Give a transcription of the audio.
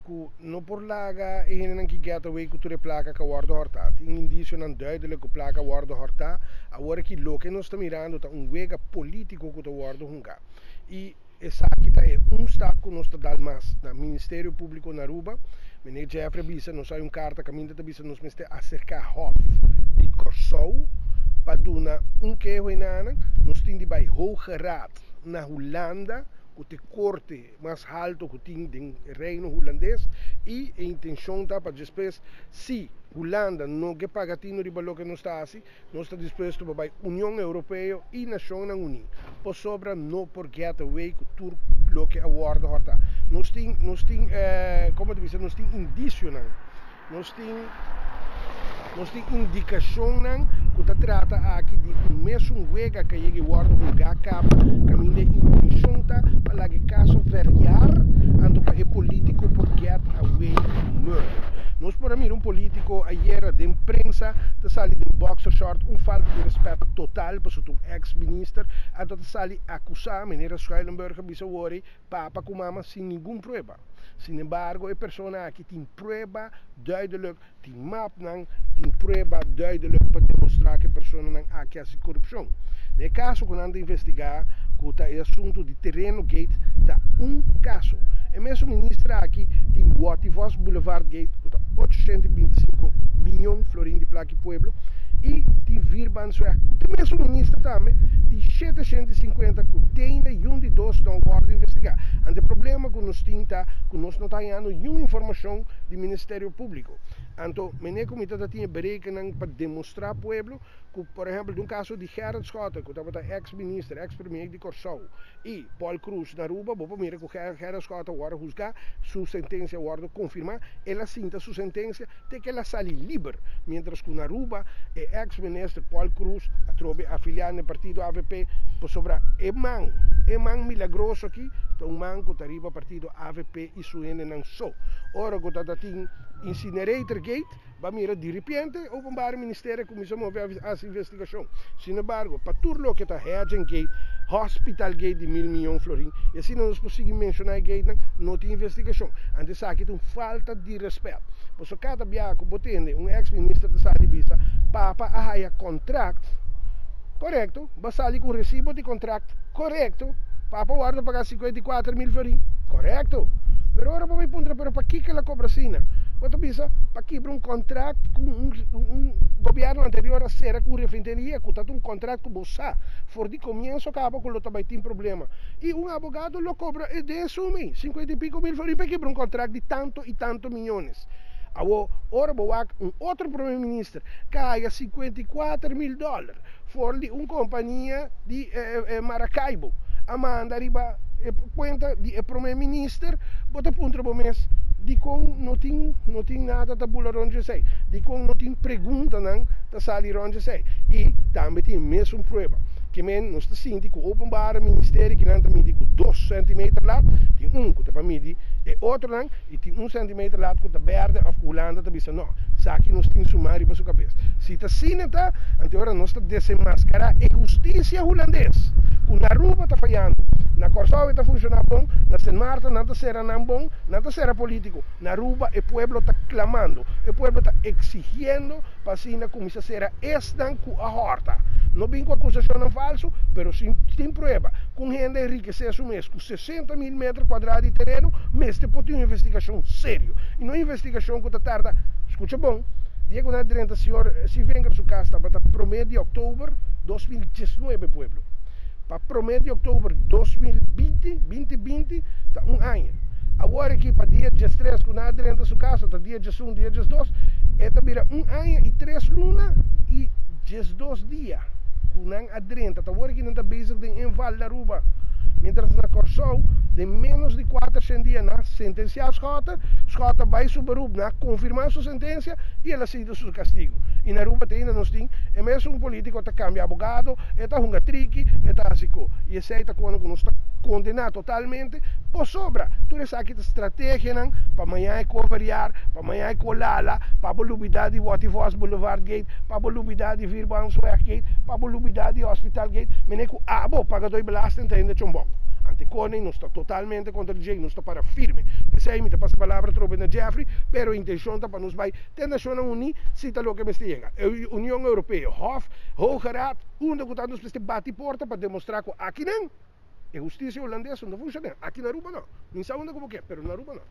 Ku no por laga e hendenan ki get away ku tur e plaka ku a wòrdu hòrtá. Tin indisionan duidelik ku plaka a wòrdu hòrtá. Awor aki loke nos ta mirando ta un wega polítiko ku ta wòrdu hungá. I esaki ta e un stap ku nos ta dal mas na Ministerio Públiko na Aruba. Meneer Jeffrey a bisa nos hay un karta kaminda ta bisa nos mester aserká Hof di Kòrsou pa duna un keho enanan. Nos tin di bai Hoge Raad na Hulanda ku ta e korte mas halto ku tin den Reino Hulandes i e intenshon ta pa despues si Hulanda no ke paga tino riba loke nos ta hasi, nos ta dispuesto pa bai Union Europeo i Nashonnan Uní pasobra no por get away ku tur loke a wòrdu hòrtá. Nos tin nos tin komo ta bisa nos tin indisionan, nos tin nos tin indikashonnan ku ta trata aki di un mesun wega ku a yega i wòrdu hungá kaba kaminda e intenshon ta pa laga e kaso verjaar anto pa e polítiko por get away ku murder. Nos por a mira un polítiko ayera den prensa ta sali den boxer short, un falta di rèspèt total pasobra ta un eks minister anto ta sali akusá manera Schuilenburg a bisa wòrdu Papa ku mama sin ningun prueba. Sin embargo e persona aki tin prueba duidelijk, tin mapnan, tin prueba duidelijk pa demostra ku e personanan aki hasi korupshon. Na e kaso ku nan ta investigá ku ta e asuntu di tereno gate ta un kaso. E mesun minister aki tin Watty Vos Boulevard gate ku ta 825 miyon florin di plaki pueblo i tin Vierbandsweg ku ta e mesun minister tambe di 750 ku te ainda yun di dos no a wòrdu investigá. Ante e problema ku nos tin ta ku nos no ta hañando niun informashon di Ministerio Públiko. Anto mene ku mi ta ta tin e berekennan pa demostrá pueblo ku por ehèmpel den un kaso di Gerrit Schotte ku tabata eks minister, eks premier di Kòrsou i Paul Croes na Aruba bo por mira ku Gerrit Schotte a wòrdu husgá, su sentensia a wòrdu konfirmá, el a sinta su sentensia te ku el a sali liber, miéntras ku na Aruba e eks minister Paul Croes atrobe afiliá na e partido avp pasobra e man, e man milagroso aki ta un man ku ta riba partido avp i su hendenan so. Ora ku ta ta tin Incinerator Gate ba mira diripiente Openbare Ministerio a kuminsá move hasi investigashon. Sin embargo pa tur loke ta Hedgen Gate, Hospital Gate di mil miyon florin i asina nos por sigui menshoná e gatenan no tin investigashon. Anto esaki ta un falta di rèspèt. Pasobra kada biaha ku bo tende un eks minister ta sali bisa papa a haya kontrakt korekto, bo a sali ku un resibo di kontrakt korekto, papa wòrdu paga 54 mil florin korekto. Pero ora bo bai puntra pero pakiko el a kobra asina? Bo ta bisa pa kibra un kontrakt ku un gobièrnu anterior a sera ku un refineria ku ta un kontrakt ku bo sa for di komienso kaba ku lo ta bai tin problema i un abogado lo kobra e den suma ei sinkuenta i piko mil florin pa kibra un kontrakt di tanto i tanto miyones. Awo ora bo wak un otro prome minister ka haya 54 mil dòler for di un kompania di Maracaibo a manda riba e kuenta di e prome minister, bo ta puntra bo mes dikon no tin nada ta bula rond esei, dikon no tin preguntanan ta sali rond esei i tambe tin mesun prueba. Ke men nos ta sinti ku Openbare Ministerie kinan ta midi ku 2 centimeter lat, tin un ku ta pa midi e otronan i tin 1 centimeter lat ku ta berde òf ku Hulanda ta bisa no, esaki nos tin suma riba su kabes. Si ta asina ta, anto ora nos ta desenmaskará e hustisia hulandes ku na Aruba ta fayando, na Kòrsou e ta funshoná bon, na Sint Maarten nan ta sera nan bon, nan ta sera polítiko, na Aruba e pueblo ta klamando, e pueblo ta eksigiendo pa asina kuminsá sera esnan ku a hòrta. No bin ku akusashonnan falsu, pero sin tin prueba ku un hende a enrikesé su mes ku 60 mil meter kuadrá di tereno, mester por tin un investigashon serio i no investigashon ku ta tarda. Skucha bon, dia ku nan a drenta señor Sievinger su kas tabata 1 di òktober 2019, pueblo. Pa 1 di òktober 2020, 2020, ta un aña. Awor aki pa dia 13 ku nan a drenta su kas, ta dia 11, dia 12, e ta bira un aña i 3 luna i 12 dia ku nan a drenta. Ta awor aki nan ta bezig den inval na Aruba. Mientras na Kòrsou, den ménos di 400 dia nan a sentensiá Schotte, Schotte a bai su beroep, nan a konfirmá su sentensia i el a sinti su kastigu. I na Aruba te ainda nos tin e mesun polítiko ta kambia abogado, e ta hunga triki, e ta hasi ko. I esei ta kono ku nos ta kondená totalmente pasobra tur esaki ta strategianan pa mañana e ko verjaar, pa mañana e ko lala, pa bo lubidá di Watty Vos Boulevard Gate, pa bo lubidá di Vierbandsweg Gate, pa bo lubidá di Hospital Gate, mene ku abo pagadó di belasting ta hende chombon. Ante koning nos ta totalmente kontra dje, nos ta para firme. P'esei mi ta pasa palabra atrobe na Jeffrey, pero intencion ta pa nos bai te Nacionnan Uní si ta loke mester yega. E Union Europeo, Hof, Hoge Raad, unda ku ta nos mester bati porta pa demostra ku akinan e husticia hulandes no ta funciona. Aki na Aruba no. Mi sa unda ku bo ke, pero na Aruba no.